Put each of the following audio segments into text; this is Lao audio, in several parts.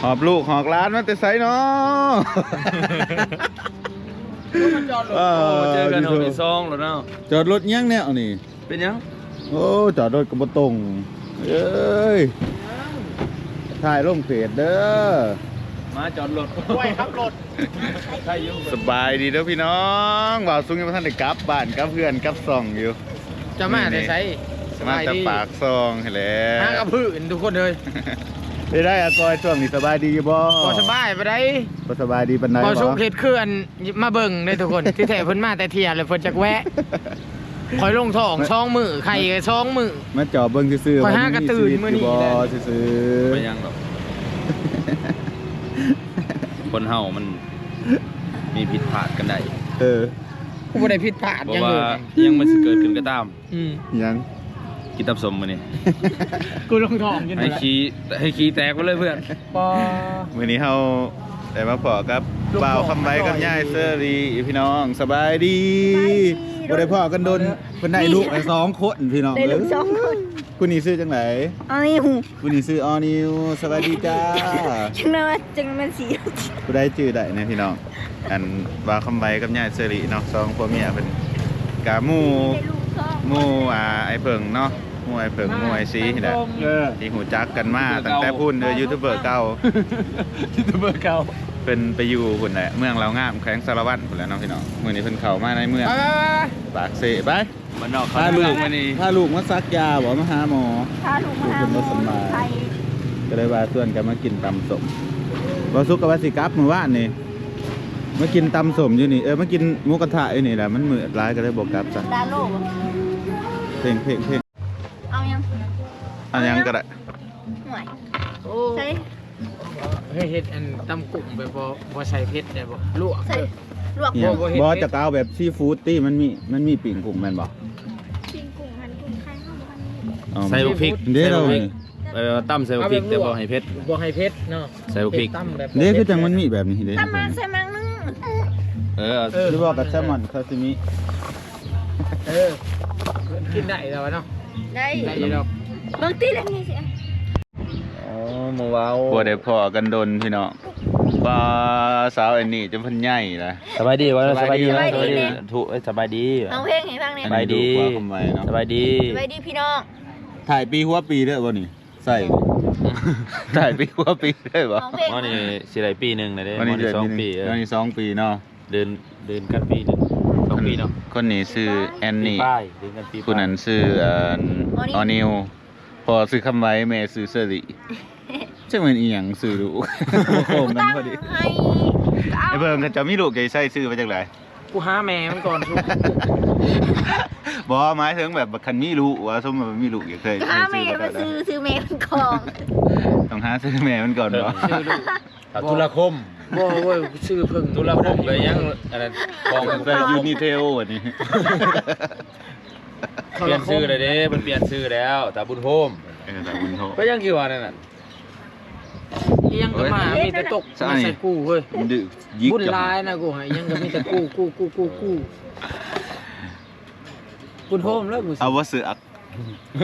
ຫອບລູກຫອບຫຼານມາແຕ່ໃສເນາະ? ເອີ ເຈີກັນຮອບທີສອງແລ້ວເນາະ. ຈອດລົດຫຍັງແນວນີ້? ເປັນຫຍັງ? ໂອ້ ຈອດລົດກໍບໍ່ຕົງເອີຍ. ຖ່າຍລົງເຟສເດີ. ມາຈອດລົດ ຂ້ອຍຂັບລົດ. ສະບາຍດີເດີພີ່ນ້ອງ. ບ່າວສຸງຍັງບໍ່ທັນໄດ້ກັບບ້ານກັບເຮືອນກັບຊ່ອງຢູ່. ເຈົ້າມາແຕ່ໃສ? ສະບາຍດີ. ມາແຕ່ປາກຊ່ອງຫັ້ນແຫຼະ. ຫາກັບພື້ນທຸກຄົນເອີຍ. ໄດ້ ໄດ້ອາກອຍ ຊ່ວງນີ້ສະບາຍດີຢູ່ບໍ່? ບໍ່ສະບາຍປານໃດ. ບໍ່ສະບາຍດີປານໃດ. ບ່າວສຸງເຮັດຄືອັນ ມາເບິ່ງເດີທຸກຄົນ. ທີ່ແທ້ເພິ່ນມາແຕ່ທ່ຽງ ແລ້ວເພິ່ນຈັກແວະ. ຂ້ອຍລົງທ້ອງສອງມື້ ໄຂ່ກໍສອງມື້. ມາຈອບເບິ່ງຊື່ໆ ຂ້ອຍຫາກະຕື່ນມື້ນີ້ແຫຼະ. ຊື່ໆ ບໍ່ ຊື່ໆ. ເປັນຫຍັງດອກ. ຄົນເຮົາມັນມີຜິດພາດກັນໄດ້. ເອີ ກູບໍ່ໄດ້ຜິດພາດຫຍັງເລີຍ. ບໍ່ວ່າຫຍັງມັນຊິເກີດຂຶ້ນກໍຕາມ. ອືມ ຫຍັງ? ກິນຕຳສົ້ມມື້ນີ້. ກູລົງທ້ອງຢູ່ ໃຫ້ ນີ້ແຫຼະ ຂີ້ ໃຫ້ຂີ້ແຕກໄປເລີຍເພື່ອນ. ບໍ່ ມື້ນີ້ເຮົາໄດ້ມາພໍ້ກັບ ລູກ ບ່າວຄຳໄວ ກັບຍາຍເຊີຣີພີ່ນ້ອງ. ສະບາຍດີ. ສະບາຍດີ. ບໍ່ໄດ້ພໍ້ກັນດົນ. ເພິ່ນໄດ້ລູກ ໄດ້ສອງຄົນພີ່ນ້ອງ. ໄດ້ລູກສອງຄົນ. ຜູ້ນີ້ຊື່ຈັ່ງໃດ? ອອນິວ. ຜູ້ນີ້ຊື່ອອນິວ. ສະບາຍດີຈ້າ. ຈັ່ງນັ້ນວ່າຈັ່ງແມ່ນສີ. ຜູ້ໃດຈື່ໄດ້ແດ່ພີ່ນ້ອງ? ອັນ ບ່າວຄຳໄວກັບຍາຍເຊີຣີເນາະ ສອງຜົວເມຍເພິ່ນກະໝູ່ ໝູ່ ອ່າ ອ້າຍເຜິ້ງເນາະ ໝູ່ອ້າຍເຜິ້ງ ໝູ່ອ້າຍສີນີ້ແຫຼະ ເອີ ທີ່ຮູ້ຈັກກັນມາຕັ້ງແຕ່ພຸ້ນເດີ ຢູທູບເບີເກົ່າ ຢູທູບເບີເກົ່າ. ເພິ່ນໄປຢູ່ພຸ້ນແຫຼະ ເມືອງລາວງາມ ແຂວງສາລະວັນພຸ້ນແຫຼະເນາະພີ່ນ້ອງ. ມື້ນີ້ເພິ່ນເຂົ້າມາໃນເມືອງ ໄປ ໄປ ໄປ ປາກເຊ ໄປ. ບ້ານນອກເຂົາເມືອງມື້ນີ້ ພາລູກມາສັກຢາບໍ ມາຫາໝໍ? ພາລູກມາຫາໝໍ ລູກເພິ່ນບໍ່ສະບາຍ ໄຂ້ ກໍເລີຍວ່າຊວນກັນມາກິນຕຳສົ້ມ. ບໍ່ສຸກກໍວ່າຊິກັບມື້ວານນີ້ ມາກິນຕຳສົ້ມຢູ່ນີ້ ເອີ ມາກິນໝູກະທະຢູ່ນີ້ແຫຼະ ມັນມືດຫຼາຍກໍເລີຍບໍ່ກັບຊະ. ດາໂລ ເພງ ເພງ ເພງ. ເອົາຫຍັງ? ເອົາຫຍັງກໍໄດ້. ໂອ້ຍ ໃສ່ ເຮັດອັນຕຳກຸ້ງແບບບໍ່ ບໍ່ໃສ່ເຜັດໄດ້ບໍ່? ລວກ ໃສ່ ລວກ ບໍ່ ບໍ່ ບໍ່ ຈະເອົາແບບຊີຟູດຕິ ມັນມີ ມັນມີປີ້ງກຸ້ງແມ່ນບໍ່? ປີ້ງກຸ້ງຫັ້ນ ກຸ້ງໄຂ່ເຮົາບໍ່ທັນມີ. ອໍ ໃສ່ບັກພິກ ເດ້ ໃສ່ບັກພິກ ເອີ ຕຳໃສ່ບັກພິກ ແຕ່ບໍ່ໃຫ້ເຜັດ ບໍ່ໃຫ້ເຜັດເນາະ ໃສ່ບັກພິກ ເຮັດຕຳແບບ ເດ້ ຄືຈັ່ງມັນມີແບບນີ້ເດ້ ຕຳມາໃສ່ໝາກໜຶ່ງ. ເອີ ເອີ ຊິບອກກັບແຊມອນ ຊາຊິມິ. ເອີ ກິນໄດ້ແລ້ວເນາະ ໄດ້ ໄດ້ຢູ່ດອກ ເບິ່ງຕິແລ້ວນີ້ຊິ. ອໍ ໝູ່ເວົ້າ ບໍ່ໄດ້ພໍ້ກັນດົນພີ່ນ້ອງ. ປ້າ ສາວແອນນີ້ຈົນເພິ່ນໃຫຍ່ລະ. ສະບາຍດີ ສະບາຍດີ ສະບາຍດີ ສະບາຍດີ ທຸ ເອີຍ ສະບາຍດີ. ຮ້ອງເພງໃຫ້ຟັງແດ່. ສະບາຍດີ ສະບາຍດີ ສະບາຍດີພີ່ນ້ອງ. ທ້າຍປີຫົວປີເດີບໍ່ນີ້ ໃສ່ ທ້າຍປີຫົວປີເດີບໍ່? ອໍ ນີ້ຊິໄດ້ປີໜຶ່ງແລ້ວເດ້ ອໍ ນີ້ສອງປີ ເອີ ນີ້ສອງປີເນາະ ເດີນ ເດີນກັນປີໜຶ່ງ ສອງປີເນາະ. ຄົນນີ້ຊື່ແອນນີ້ ປີປາຍ ເດີນກັນປີປາຍ. ຜູ້ນັ້ນຊື່ ອັນ ອໍນິວ ພໍ່ຊື່ຄຳໄວ ແມ່ຊື່ເຊີຣີ. ຈັກແມ່ນອີ່ຫຍັງຊື່ລູກ ໂຄ້ງກັນພໍດີ. ໄອ້ເບິ່ງ ຄັນເຈົ້າມີລູກ ເຈົ້າຊິໃສ່ຊື່ວ່າຈັ່ງໃດ? ກູຫາແມ່ມັນກ່ອນ. ບໍ່ ໝາຍເຖິງແບບຄັນມີລູກ ວ່າສົມມຸດວ່າມີລູກ ຢາກໃສ່ ຫາແມ່ມັນຊື່ ຊື່ແມ່ມັນກ່ອນ. ຕ້ອງຫາຊື່ແມ່ມັນກ່ອນບໍ່? ເອີ ຊື່ລູກ ທຸລະຄົມ. ບໍ່ເວີ້ຍ ຊື່ເພິ່ງ ທຸລະຄົມກໍຍັງ ອັນນັ້ນ ຂອງ ໃສ່ຢູນິເທວອັນນີ້. ປ່ຽນຊື່ແລ້ວເດ້ ມັນປ່ຽນຊື່ແລ້ວ ຕາບຸນໂຮມ. ເອີ ຕາບຸນໂຮມ ໄປຍັງຄືວ່ານັ້ນນະ. ອີ່ຫຍັງກໍມາ ມີແຕ່ຕົກມາໃສ່ກູເວີ້ຍ. ບຸນຫຼາຍນະກູ ອີ່ຫຍັງກໍມີແຕ່ກູ ກູ ກູ ກູ ກູ. ບຸນໂຮມເລີຍ ເອົາບໍ່ເສືອກ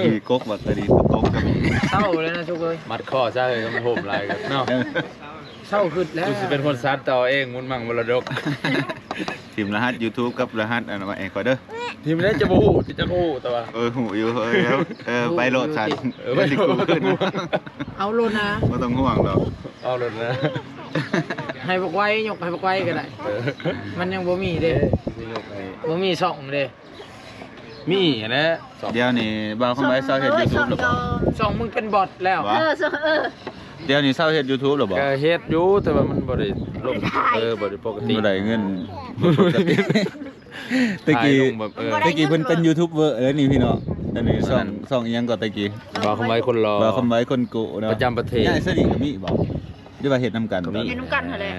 ຂີ່ກົກບັກກະດີຕົກກັນ. ເສົ້າແລ້ວນະສຸກເອີຍ ມັດຄໍຊະເອີຍ ມັນໂຮມຫຼາຍເນາະ. ເສົ້າຄຶດແລ້ວ ກູຊິເປັນຄົນສານຕໍ່ເອງ ມຸນມັງມໍລະດົກ. ຖິ້ມລະຫັດຢູທູບກັບລະຫັດອັນນັ້ນມາໃຫ້ຂ້ອຍເດີ. ຖິ້ມແລ້ວຈະບໍ່ຮູ້ ຈະຮູ້ແຕ່ວ່າ ເອີ ຮູ້ຢູ່ ເອີ ໄປໂລດຊັ້ນ. ເອີ ໄປໂລດ ເອົາໂລດນະ ບໍ່ຕ້ອງຫ່ວງດອກ ເອົາໂລດນະ. ໃຫ້ບັກໄວ ຍົກໃຫ້ບັກໄວກໍໄດ້ ມັນຍັງບໍ່ມີເດ້ ບໍ່ມີຊ່ອງເດ້. ມີຫັ້ນແຫຼະ ດຽວນີ້ບ່າວຄຳໄວເຊົາເຮັດຢູທູບແລ້ວບໍ່? ຊ່ອງມຶງເປັນບອດແລ້ວ. ເອີ ເອີ ດຽວນີ້ເຊົາເຮັດຢູທູບແລ້ວບໍ່? ກໍເຮັດຢູ່ ແຕ່ວ່າມັນບໍ່ໄດ້ລົງ ເອີ ບໍ່ໄດ້ປົກກະຕິ ບໍ່ໄດ້ເງິນ. ແຕ່ກີ້ ແຕ່ກີ້ເພິ່ນເປັນຢູທູບເບີເລີຍນີ້ພີ່ນ້ອງ. ອັນນີ້ຊ່ອງ ຊ່ອງອີ່ຫຍັງກໍແຕ່ກີ້ ບ່າວຄຳໄວຄົນຫຼໍ່ ບ່າວຄຳໄວຄົນກຸເນາະ ປະຈຳປະເທດ. ຍາຍສະລິກໍມີບໍ່ ຫຼືວ່າເຮັດນຳກັນ? ກໍມີ ເຮັດນຳກັນຫັ້ນແຫຼະ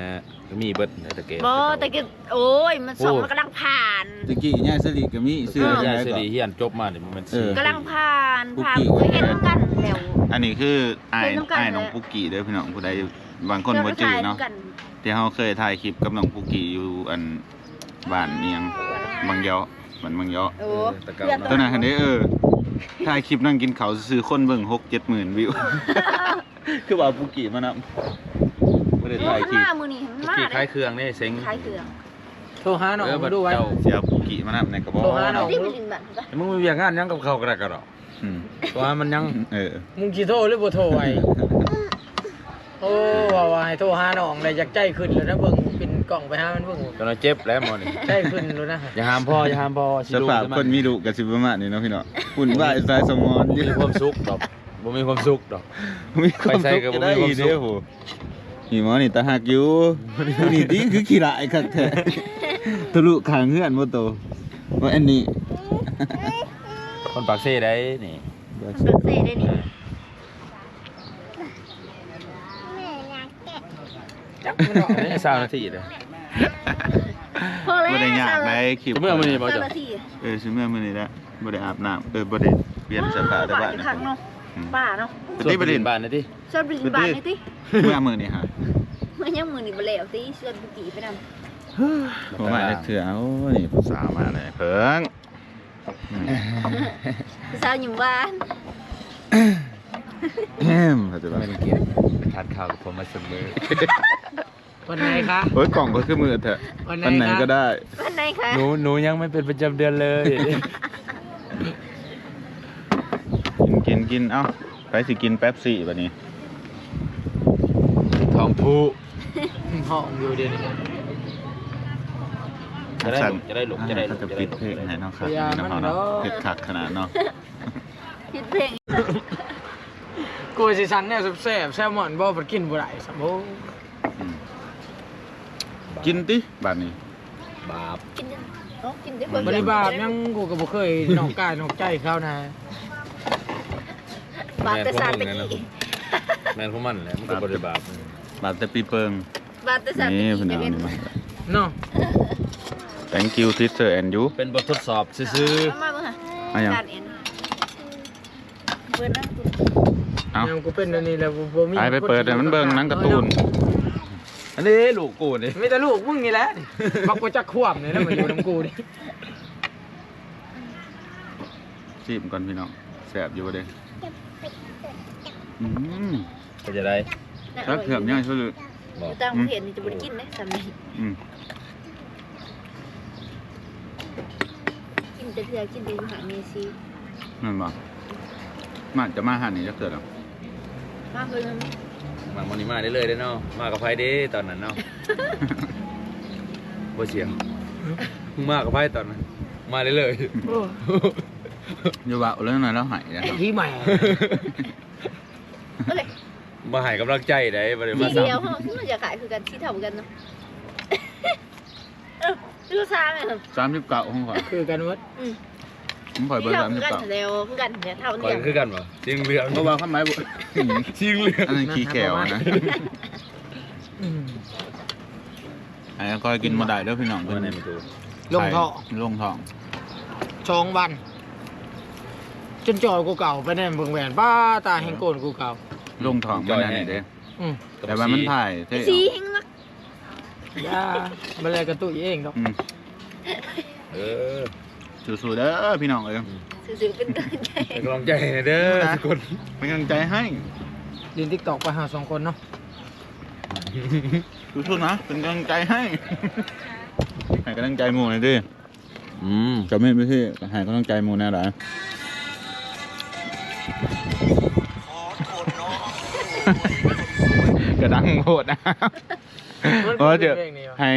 ກໍມີເບິດແຕ່ແກ່. ບໍ່ ແຕ່ກີ້ ໂອ້ຍ ມັນຊ່ອງມັນກຳລັງຜ່ານ. ແຕ່ກີ້ຍາຍສະລິກໍມີຊື່ ຍາຍສະລິຮຽນຈົບມານີ້ ບໍ່ແມ່ນຊື່ ກຳລັງຜ່ານ ຜ່ານ ເຮັດນຳກັນແລ້ວ. ອັນນີ້ຄືອ້າຍ ອ້າຍນ້ອງປຸກກີ້ເດີພີ່ນ້ອງ ຜູ້ໃດບາງຄົນບໍ່ຈື່ເນາະ ທີ່ເຮົາເຄີຍຖ່າຍຄລິບກັບນ້ອງປຸກກີ້ຢູ່ ອັນ ບ້ານອີ່ຫຍັງ ບັງເຢາະ ບ້ານບັງເຢາະ. ໂອ້ ຕອນນັ້ນຫັ້ນເດ້ ເອີ ຖ່າຍຄລິບນັ່ງກິນເຂົ້າຊື່ໆ ຄົນເບິ່ງຫົກເຈັດໝື່ນວິວ. ຄືວ່າປຸກກີ້ມານຳ. ບໍ່ໄດ້ຖ່າຍ ມັນ ຂີ້ ມາມື້ນີ້ ມັນມາ ຂີ້ ເດ້ ຂາຍເຄື່ອງນີ້ເສັງ ຂາຍເຄື່ອງ ໂທຫານ້ອງ ເອີ ເບິ່ງດູໄວ້ ເຈົ້າຊິເອົາປູກີ້ມານຳແດ່ກໍບໍ່ ໂທຫານ້ອງ ເອົາ ເຈົ້າໄປຫຼິ້ນບ້ານ ເອີ ມຶງບໍ່ມີວຽກງານຫຍັງກັບເຂົາກໍໄດ້ກໍດອກ ອືມ ໂທຫາມັນຫຍັງ ເອີ ມຶງຊິໂທຫຼືບໍ່ໂທໄວ້ ໂອ້ ວ່າ ວ່າໃຫ້ໂທຫານ້ອງແລ້ວ ຢາກໃຈຂຶ້ນແລ້ວນະ ເບິ່ງປິ່ນກ້ອງໄປຫາມັນເບິ່ງ ຈົນວ່າເຈັບແລ້ວໝໍນີ້ ໃຈຂຶ້ນແລ້ວນະ ຢ່າຫ້າມພໍ່ ຢ່າຫ້າມພໍ່ ຊິ ສະພາບຄົນມີລູກກໍຊິປະມານນີ້ເນາະພີ່ນ້ອງ ວຸ້ນວາຍສາຍສະໝອງຢູ່ ບໍ່ມີຄວາມສຸກດອກ ບໍ່ມີຄວາມສຸກດອກ ບໍ່ມີຄວາມສຸກ ໄປໃສກໍບໍ່ມີຄວາມສຸກ ຈະໄດ້ເດ້ ໂອ້ ອີໝໍນີ້ຕາຮັກຢູ່ ນີ້ຕິຄືຂີ້ຮ້າຍຄັກແທ້ ທະລຸຂ້າງເຮືອນບໍ່ໂຕ ບໍ່ແອນນີ້ ຄົນປາກເຊໃດນີ້ ຄົນປາກເຊໃດນີ້ ຈັກມັນເນາະ ເອີ ຊາວນາທີເດີ້ ພໍແລ້ວ ບໍ່ໄດ້ຍາກໃດຄລິບ ເມື່ອມື້ນີ້ບໍ່ ຊາວນາທີ ເອີ ຊິເມື່ອມື້ນີ້ແຫຼະ ບໍ່ໄດ້ອາບນ້ຳ ເອີ ບໍ່ໄດ້ປ່ຽນເສື້ອຜ້າແຕ່ບ້ານ ປາກະຄັກເນາະ ອືມ ປາເນາະ ໄປຕິ ໄປຫຼິ້ນ ໄປຫຼິ້ນບ້ານນີ້ຕິ ຊວນໄປຫຼິ້ນບ້ານນີ້ຕິ ເມື່ອມື້ນີ້ຫາ ເມື່ອຍັງມື້ນີ້ບໍ່ແລ້ວຕິ ຊວນປຸກີໄປນຳ ບໍ່ມາຈັກເທື່ອ ໂອ້ຍ ຜູ້ສາວມາແລ້ວເພິ່ງ ອືມ ຜູ້ສາວຍິ້ມຫວານ ເຂົາຈະວ່າ ແມ່ນກິນ ທານຂ້າວກັບຜົມມາສະເໝີ ວັນໄຫນຄະ? ໂອ້ຍ ກ້ອງຂ້ອຍຄືມືດແທ້ ວັນໄຫນຄະ? ວັນໄຫນກໍໄດ້ ວັນໄຫນຄະ? ໜູ ໜູຍັງໄມ່ເປັນປະຈຳເດືອນເລີຍ ກິນ ກິນ ກິນ ເອົ້າ ໃຜຊິກິນເປັບຊີບັດນີ້ ທ້ອງຜູ ຮ້ອງຢູ່ດຽວນີ້ ຈະໄດ້ ຈະໄດ້ລູກ ຈະໄດ້ລູກ ເຂົາຈະປິດເພງໃຫ້ເນາະ ຄັກ ເນາະ ເນາະ ເຮັດຄັກຂະໜາດເນາະ ປິດເພງ ກວ່າຊິສັ່ງແນວແຊບໆ ແຊລມອນບໍ່ ພັດກິນບໍ່ໄດ້ຊ້ຳ ໂອ້ ອືມ ກິນຕິບາດນີ້ ບາບ ກິນ ເອົາ ກິນຕິ ບໍ່ໄດ້ບາບຫຍັງ ກູກໍບໍ່ເຄີຍນອກກາຍນອກໃຈເຂົານະ ບາບແຕ່ຊາດຕະກີ້ ແມ່ນຂອງມັນແຫຼະ ມັນກໍບໍ່ໄດ້ບາບ ບາບແຕ່ປີເປີງ ບາບແຕ່ຊາດຕະກີ້ ນີ້ເພິ່ນເອົາອັນນີ້ມາ ເນາະ Thank you teacher and you ເປັນບົດທົດສອບຊື່ໆ ເອົາມາເບິ່ງຫາ ອາຫຍັງ ຈານເອັນ ເປີດນະ ເອົ້າ ແນວກູເປັນອັນນີ້ແລ້ວ ບໍ່ ບໍ່ມີ ໄປ ໄປເປີດໃຫ້ມັນເບິ່ງໜັງກາຕູນ ອັນນີ້ລູກກູນີ້ ມີແຕ່ລູກມຶງນີ້ແຫຼະ ມັກບໍ່ຈັກຄວາມນີ້ແຫຼະ ມາຢູ່ນຳກູນີ້ ຊີມກ່ອນພີ່ນ້ອງ ແຊບຢູ່ບໍ່ເດ້ ອືມ ເປັນຈັ່ງໃດ? ຈັກເຄື່ອງໃຫຍ່ສຸດເລີຍ ບໍ່ ຢູ່ຕ່າງປະເທດນີ້ຈະບໍ່ໄດ້ກິນເດ້ ສ່ຳນີ້ ອືມ ກິນແຕ່ເທື່ອ ກິນແຕ່ຢູ່ຮ້ານເມຊີ ແມ່ນບໍ່? ມາ ຈະມາຮ້ານນີ້ຈັກເທື່ອແລ້ວ? ມາເທື່ອໜຶ່ງ ມາມື້ນີ້ມາເລື້ອຍໆເດ້ເນາະ ມາກັບໃຜເດ້ຕອນນັ້ນເນາະ? ບໍ່ສຽງ ມຶງມາກັບໃຜຕອນນັ້ນ? ມາເລື້ອຍໆ ໂອ້ ຢ່າເວົ້າເລີຍນະ ລາວໃຫ້ນະ ທີ່ໃໝ່ ມາໃຫ້ກຳລັງໃຈໃດ໋ ບໍ່ໄດ້ມາຊ້ຳ ທີດຽວເຮົາ ມັນຈະຄ້າຍຄືກັນ ສີເທົາຄືກັນເນາະ ເອີ ຄືຊາແມ່ນ ສາມສິບເກົ້າຂອງຂ້ອຍ ຄືກັນໝົດ ອືມ ຂອງຂ້ອຍເບີ ສາມສິບເກົ້າ ແລ້ວຄືກັນ ເທົ່າ ຂ້ອຍຄືກັນບໍ່? ສີເຫຼືອງ ເພາະວ່າຄວາມໝາຍ ສີເຫຼືອງ ອັນນັ້ນຂີ້ແຂ້ວນະ ອືມ ໃຫ້ຄ່ອຍກິນບໍ່ໄດ້ເດີພີ່ນ້ອງ ເພິ່ນ ລົງທ້ອງ ລົງທ້ອງ ສອງວັນ ຈົນຈ່ອຍກວ່າເກົ່າ ໄປແນມເບິ່ງແວ່ນ ປ້າ ຕາແຮງໂກນກວ່າເກົ່າ ລົງທ້ອງ ມັນອັນນີ້ເດ້ ອືມ ແຕ່ວ່າມັນຖ່າຍເທ່ ສີແຮງມັກ ຢ່າ ບໍ່ແລກະຕຸ້ຍເອງດອກ ອືມ ເອີ ສູ້ໆເດີພີ່ນ້ອງເອີຍ ອືມ ສູ້ໆ ເປັນກຳລັງໃຈ ເປັນກຳລັງໃຈໃຫ້ເດີທຸກຄົນ ເປັນກຳລັງໃຈໃຫ້ ຫຼິ້ນຕິກຕອກໄປເຮົາສອງຄົນເນາະ ສູ້ໆນະ ເປັນກຳລັງໃຈໃຫ້ ໃຫ້ກຳລັງໃຈໝູ່ໜ່ອຍຕິ ອືມ ຄອມເມັນໄປຊິ ໃຫ້ກຳລັງໃຈໝູ່ແນວໃດ ກະດັງໂພດ ມັນເປັນເພງນີ້ຫວະ ໃຫ້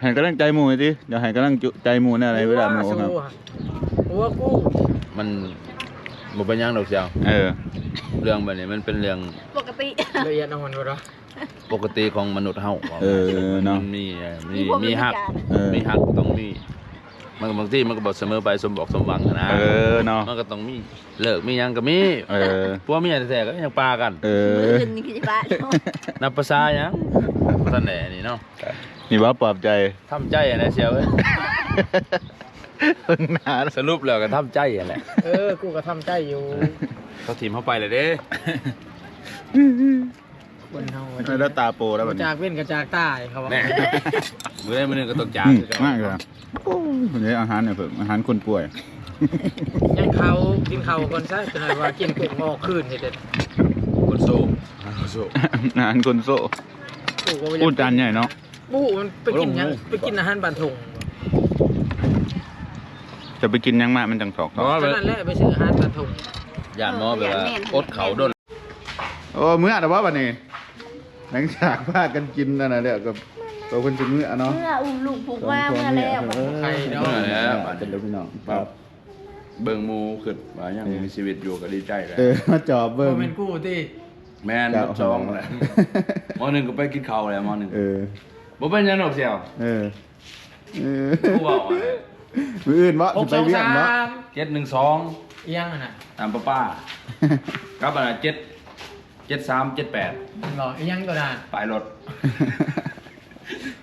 ໃຫ້ກຳລັງໃຈໝູ່ຕິ ຢາກໃຫ້ກຳລັງໃຈໝູ່ແນວໃດ ເວລາໝູ່ ໂອ້ ກູ ມັນບໍ່ເປັນຫຍັງດອກຊາວ ເອີ ເລື່ອງແບບນີ້ມັນເປັນເລື່ອງປົກກະຕິ ລະອຽດອ່ອນບໍ່ດອກ ປົກກະຕິຂອງມະນຸດເຮົາ ເອີ ເນາະ ມັນມີ ມີ ມີຮັກ ເອີ ມີຮັກກໍຕ້ອງມີ ມັນ ບາງທີມັນກໍບໍ່ສະເໝີໄປສົມບອກສົມຫວັງຫັ້ນນະ ເອີ ເນາະ ມັນກໍຕ້ອງມີ ເລີກມີຫຍັງກໍມີ ເອີ ຜົວເມຍແທ້ໆກໍຍັງປາກັນ ເອີ ມື້ອື່ນນີ້ຄືຊິປາ ນັບພາສາຫຍັງ ບໍ່ທັນໄດ້ອັນນີ້ເນາະ ນີ້ບໍ່ປອບໃຈ ທຳໃຈຫັ້ນແຫຼະ ສ່ຽວເອີຍ ເບິ່ງໜ້າ ສະຫຼຸບແລ້ວກໍທຳໃຈຫັ້ນແຫຼະ ເອີ ກູກໍທຳໃຈຢູ່ ເຂົາຖິ້ມເຮົາໄປແລ້ວເດ້ ຄົນເຮົາ ແລ້ວຕາໂປແລ້ວບັດນີ້ ຈາກເວັນກໍຈາກຕາຍ ເຂົາວ່າ ແນ່ ມື້ໃດມື້ໜຶ່ງກໍຕ້ອງຈາກ ອືມ ຄືເກົ່າ ມາອີກແລ້ວ ໂອ້ຍ ມື້ນີ້ອາຫານໃຫ້ເພິ່ນ ອາຫານຄົນປ່ວຍ ຍັງເຂົ້າ ກິນເຂົ້າກ່ອນຊະ ຈັກໜ້ອຍວ່າກິນກຸ້ງອອກຄືນເຮັດເດັດ ຄົນໂຊ ອາຫານຄົນໂຊ ອາຫານຄົນໂຊ ໂອ້ ຈານໃຫຍ່ເນາະ. ບໍ່ຮູ້ມັນໄປກິນຫຍັງ ໄປກິນອາຫານບ້ານທົ່ງ. ຈະໄປກິນຫຍັງມາ ມັນຈັ່ງຖອກໆ? ບໍ່ ເທົ່ານັ້ນແຫຼະ ໄປຊື້ອາຫານບ້ານທົ່ງ. ຢ້ານໝໍແບບວ່າອົດເຂົ້າດົນ. ໂອ້ ເມືອແລ້ວບໍ່ບັດນີ້? ຫຼັງຈາກພາກັນກິນອັນນັ້ນແລ້ວກໍ ກໍເພິ່ນຊິເມືອເນາະ. ເມືອ ອຸ້ມລູກຜູກມາ ເມືອແລ້ວ. ເອີ ໄຂ່ເນາະ ເມືອແລ້ວບັດນີ້ພີ່ນ້ອງ. ເບິ່ງໝູ່ ຄິດວ່າຍັງມີຊີວິດຢູ່ກໍດີໃຈແລ້ວ. ເອີ ມາຈອບເບິ່ງ. ບໍ່ແມ່ນກູຕິ? ແມ່ນ ເຈົ້າ ໝົດສອງແຫຼະ. ໝໍໜຶ່ງກໍໄປກິນເຂົ້າແລ້ວ ໝໍໜຶ່ງ. ເອີ ບໍ່ເປັນຫຍັງດອກສ່ຽວ. ເອີ ເອີ ຜູ້ເວົ້າຫັ້ນແຫຼະ. ມື້ອື່ນບໍ່ ຊິໄປວຽກບໍ່? ເຈັດໜຶ່ງສອງ ອີຫຍັງຫັ້ນນະ? ນ້ຳປະປາ ກັບອັນນະ ເຈັດ ເຈັດສາມ ເຈັດແປດ ແມ່ນບໍ່? ອີຫຍັງຕົວນັ້ນ? ປ້າຍລົດ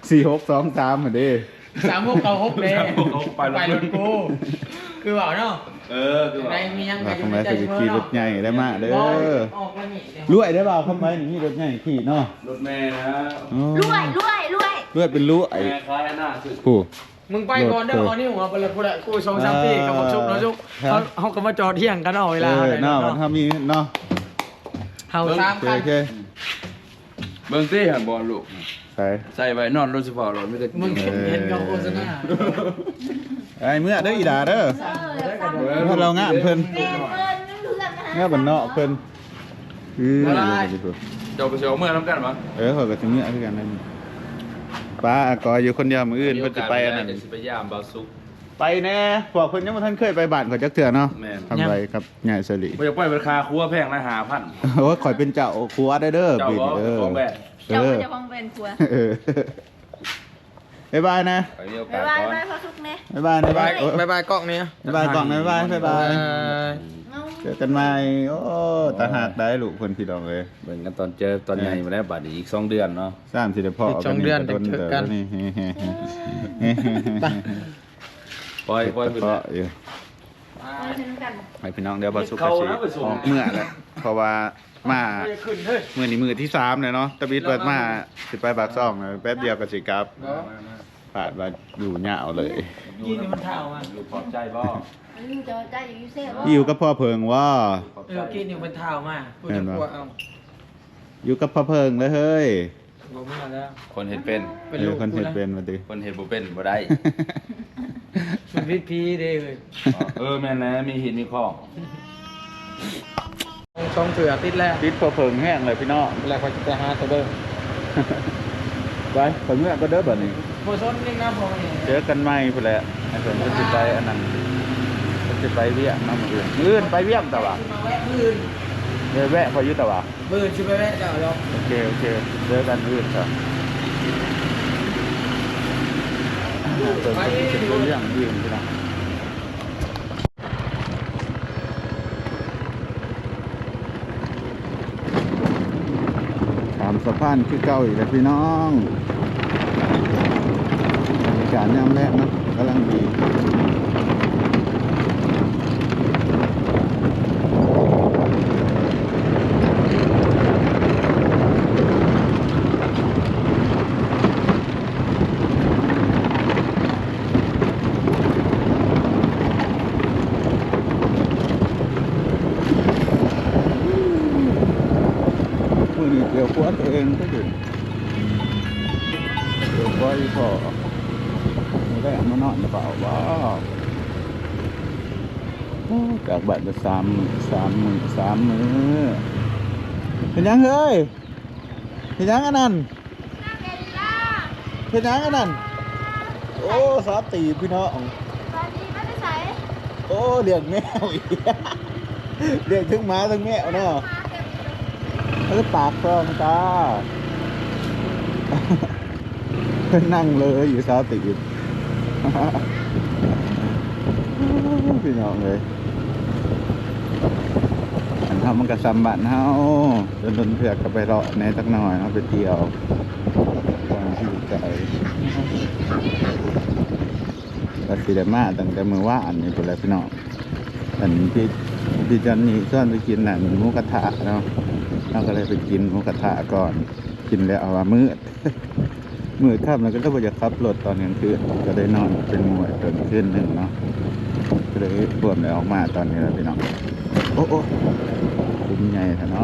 ສີ່ຫົກສອງສາມຫັ້ນເດ້. ສາມຫົກເກົ້າຫົກເດ້ ສາມຫົກເກົ້າຫົກ ປ້າຍລົດກູ ຄືເວົ້າເນາະ. ເອີ ຄືວ່າ ໃນມີຫຍັງກໍຢູ່ໃນໃຈ ຂີ່ລົດໃຫຍ່ໄດ້ມາເດີ. ອອກແລ້ວນີ້ ລວຍໄດ້ບ່າວຄຳໄວນີ້ ມີລົດໃຫຍ່ຂີ່ເນາະ. ລົດແມ່ນະ. ໂອ້ ລວຍ ລວຍ ລວຍ ລວຍເປັນລວຍ. ແມ່ຂາຍໜ້າຊື້ ຜູ້ ມຶງໄປກ່ອນເດີ. ເອົານິ້ວເອົາໄປເລີຍ ຜູ້ໃດ ກູສອງສາມປີ ເອີ ກັບບັກສຸກເນາະ. ສຸກ ເອີ ເຮົາ ເຮົາກໍມາຈອດຮຽງກັນເອົາເວລາ. ເອີ ເນາະ ເຮົາມີເນາະ ເຮົາສາມຄັນ. ໂອເຄ ເບິ່ງຕິຫັ້ນ ບ່ອນລູກໃສ່ ໃສ່ໄວ້ນອນໂດຍສະເພາະໂລດ. ມີແຕ່ ມຶງເຫັນເຂົາໂຄສະນາ. ໄອ້ເມືອເດີອີ່ຫຼ້າເດີ. ເອີ ເມືອເຮົາງາມເພິ່ນ ເມືອບ້ານນອກເພິ່ນ. ເອີ ເຈົ້າກໍຊິອອກເມືອນຳກັນຫວາ? ເອີ ຂ້ອຍກໍຊິເມືອຄືກັນ. ປ້າອາກອຍຢູ່ຄົນດຽວ ມື້ອື່ນເພິ່ນຊິໄປອັນນັ້ນ ຊິໄປຢາມບ່າວສຸກ. ໄປແດ່ ພວກເພິ່ນຍັງບໍ່ທັນເຄີຍໄປບ້ານຂ້ອຍຈັກເທື່ອເນາະ. ແມ່ນ ຄຳໄວກັບຍາຍສະຫຼີ. ບໍ່ຢາກໄປ ເພິ່ນຄ່າຄົວແພງນະ ຫ້າພັນ. ໂອ້ຍ ຂ້ອຍເປັນເຈົ້າຄົວໄດ້ເດີ. ເຈົ້າບໍ່ ເປັນເຈົ້າຂອງແບຣນ ເອີ ເຈົ້າເປັນເຈົ້າຂອງແບຣນຄົວ. ເອີ ບາຍບາຍນະ. ບາຍບາຍ ບາຍບາຍ ພໍ່ສຸກແນ່. ບາຍບາຍ ບາຍບາຍ ບາຍບາຍກ້ອງນີ້. ບາຍບາຍກ້ອງ ບາຍບາຍ ບາຍບາຍ. ເຈີກັນໃໝ່. ໂອ້ ຕາຮັກໄດ໋ລູກເພິ່ນ ພີ່ນ້ອງເອີຍ. ເບິ່ງກັນຕອນເຈີ ຕອນໃຫຍ່ມາແລ້ວ ບາດນີ້ອີກສອງເດືອນເນາະ. ຊ້ຳຊິໄດ້ພໍ້ກັນ ສອງເດືອນຈັ່ງເຈີກັນນີ້. ປ່ອຍ ປ່ອຍ ເຮັດຕະເຄາະຢູ່. ໃຫ້ພີ່ນ້ອງ ດຽວບ່າວສຸກກໍຊິອອກເມືອແລ້ວ ເພາະວ່າມາມື້ນີ້ມື້ທີສາມແລ້ວເນາະ. ຕະບິດວ່າມາຊິໄປປາກຊ່ອງ ແປັບດຽວກໍຊິກັບ. ພາດວ່າຢູ່ຍາວເລີຍ. ກິນນີ້ມັນທ້າວມາ ຢູ່ພໍໃຈບໍ່? ຢູ່ພໍໃຈ ຢູ່ເຊບໍ່? ຢູ່ກັບພໍ່ເຜິ້ງບໍ່? ເອີ ກິນນີ້ມັນທ້າວມາ. ເຫັນບໍ່? ຢູ່ກັບພໍ່ເຜິ້ງເລີຍເຮີ້ຍ. ບໍ່ເມືອແລ້ວ ຄົນເຮັດເປັນ. ເປັນ ເອີ ລູກ ຄົນເຮັດເປັນວ່າຕິ ຄົນເຮັດບໍ່ເປັນບໍ່ໄດ້. ມັນຜິດຜີເດ້ເຮີ້ຍ. ເອີ ແມ່ນແລ້ວ ມີຮີດມີຄອງ ສອງເທື່ອຕິດແລ້ວ. ຕິດພໍ່ເຜິ້ງແຮງເລີຍພີ່ນ້ອງ. ແລ້ວຂ້ອຍຊິໄປຫາເຈົ້າເດີ. ໄປ ຂ້ອຍເມືອກ່ອນເດີບັດນີ້. ບໍ່ສົນນີ້ນະ ພໍ່ນີ້. ເຈີກັນໃໝ່ພຸ້ນແຫຼະ. ໃຫ້ເພິ່ນ ເພິ່ນຊິໄປອັນນັ້ນ ເພິ່ນຊິໄປວຽກນຳມື້ອື່ນ. ມື້ອື່ນໄປວຽກຕະຫວາ? ມາແວະມື້ອື່ນ. ເດີ ແວະຂ້ອຍຢູ່ຕະຫວາ. ມື້ອື່ນຊິໄປແວະເຈົ້າດອກ. ໂອເຄ ໂອເຄ ເຈີກັນມື້ອື່ນຊະ. ເພິ່ນຊິໄປວຽກມື້ອື່ນພີ່ນ້ອງ. ຂ້າມສະພານຄືເກົ່າອີກແລ້ວພີ່ນ້ອງ. ບັນຍາກາດຍາມແລງເນາະ ກຳລັງດີ. ມື້ນີ້ກ່ຽວຄົວຕົວເອງ ກໍຄືກ່ຽວຄົວອີ່ພໍ່. ມື້ແລກມານອນເຝົ້າບໍ່? ໂອ້ ຈາກບ້ານໄປສາມມື້ ສາມມື້ ສາມມື້. ເຮັດຫຍັງເຮີ້ຍ? ເຮັດຫຍັງອັນນັ້ນ? ເຮັດຫຍັງອັນນັ້ນ? ໂອ້ ສາວຕີບພີ່ນ້ອງ. ສະບາຍດີ ມາແຕ່ໃສ? ໂອ້ ລ້ຽງແມວອີກ ລ້ຽງເຖິງໝາເຖິງແມວເນາະ. ເອີ ປາກຊ່ອງຕາ ເພິ່ນນັ່ງເລີຍຢູ່ ສາວຕີບ. ພີ່ນ້ອງເອີຍ ອັນເຮົາມັນກໍຊ່ຳບ້ານເຮົາ ດົນໆເທື່ອກໍໄປເລາະແດ່ຈັກໜ່ອຍເນາະ ໄປທ່ຽວຄວາມທີ່ໃຈ. ກໍຊິໄດ້ມາຕັ້ງແຕ່ມື້ວານນີ້ພຸ້ນແຫຼະພີ່ນ້ອງ. ອັນພີ່ ພີ່ຈອນນີ້ຊວນໄປກິນອັນໝູກະທະເນາະ ເຮົາກໍເລີຍໄປກິນໝູກະທະກ່ອນ. ກິນແລ້ວວ່າມືດ ມືດຄ່ຳແລ້ວກໍເລີຍບໍ່ຢາກຂັບລົດຕອນກາງຄືນ ກໍໄດ້ນອນເປັນໝູ່ເພິ່ນຄືນໜຶ່ງເນາະ ກໍເລີຍຮ່ວມໄດ້ອອກມາຕອນນີ້ແຫຼະພີ່ນ້ອງ. ໂອ້ ໂອ້ ຂຸມໃຫຍ່ແທ້ເນາະ.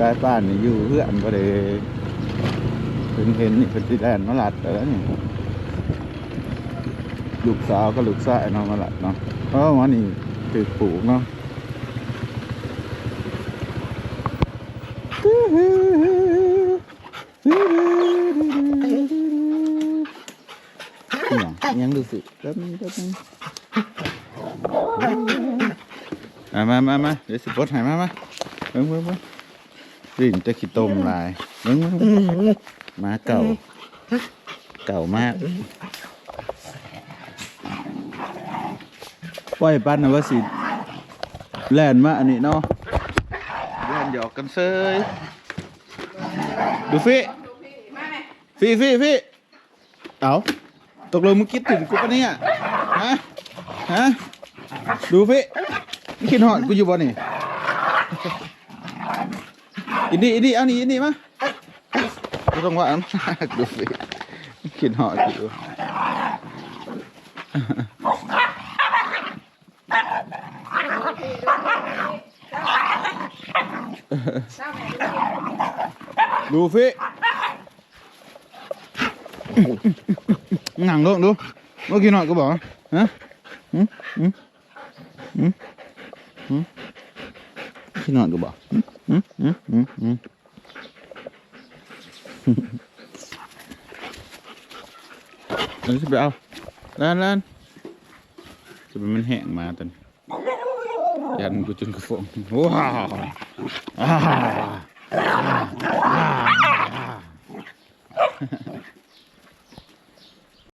ກາຍປ່ານນີ້ຢູ່ເຮືອນບໍ່ໄດ້ ເພິ່ນເຫັນນີ້ເພິ່ນຊິແລ່ນມາລັດແລ້ວນີ້ ລູກສາວກັບລູກຊາຍເນາະ ມາລັດເນາະ. ເອີ ອັນນີ້ຖືກປູກເນາະ. ອີຫຍັງ ອີຫຍັງ ດູຊິ ແປັບໜຶ່ງ ແປັບໜຶ່ງ. ມາ ມາ ມາ ມາ ດຽວຊິປົດໃຫ້ ມາ ມາ ເບິ່ງ ເບິ່ງ ເບິ່ງ. ຫຼິ້ນແຕ່ຂີ້ຕົມຫຼາຍ ເບິ່ງ ເບິ່ງ ເບິ່ງ. ໝາເກົ່າ ເກົ່າມາກ. ປ່ອຍປັນນະວ່າຊິແລ່ນມາອັນນີ້ເນາະ ແລ່ນຫຍອກກັນເຊີຍ. ດູຟີ ຟີ ຟີ ຟີ. ເອົ້າ ຕົກລົງມຶງຄິດເຖິງກູປະເນຍ ຮະ ຮະ ດູຟີ ມຶງຄິດຮອດກູຢູ່ບໍ່ນີ້? ອິນດີ ອິນດີ ເອົານີ້ ອິນດີ ມາ ບໍ່ຕ້ອງວ່າ ດູຟີ ຄິດຮອດກູຢູ່. ດູຟີ ນັ່ງລົງດູ ບໍ່ກິນຮອດກູບໍ່? ຮະ ຫື ຫື ຫື ຫື ກິນຮອດກູບໍ່? ຫື ຫື ຫື ຫື ຫື ເອີ ຊິໄປເອົາ ແລ່ນ ແລ່ນ ຊິໄປ ມັນແຫ້ງມາຕົວນີ້. ຢັນກູຈົນກະຟອງ ວ້າວ ອ້າ ອ້າ ອ້າ.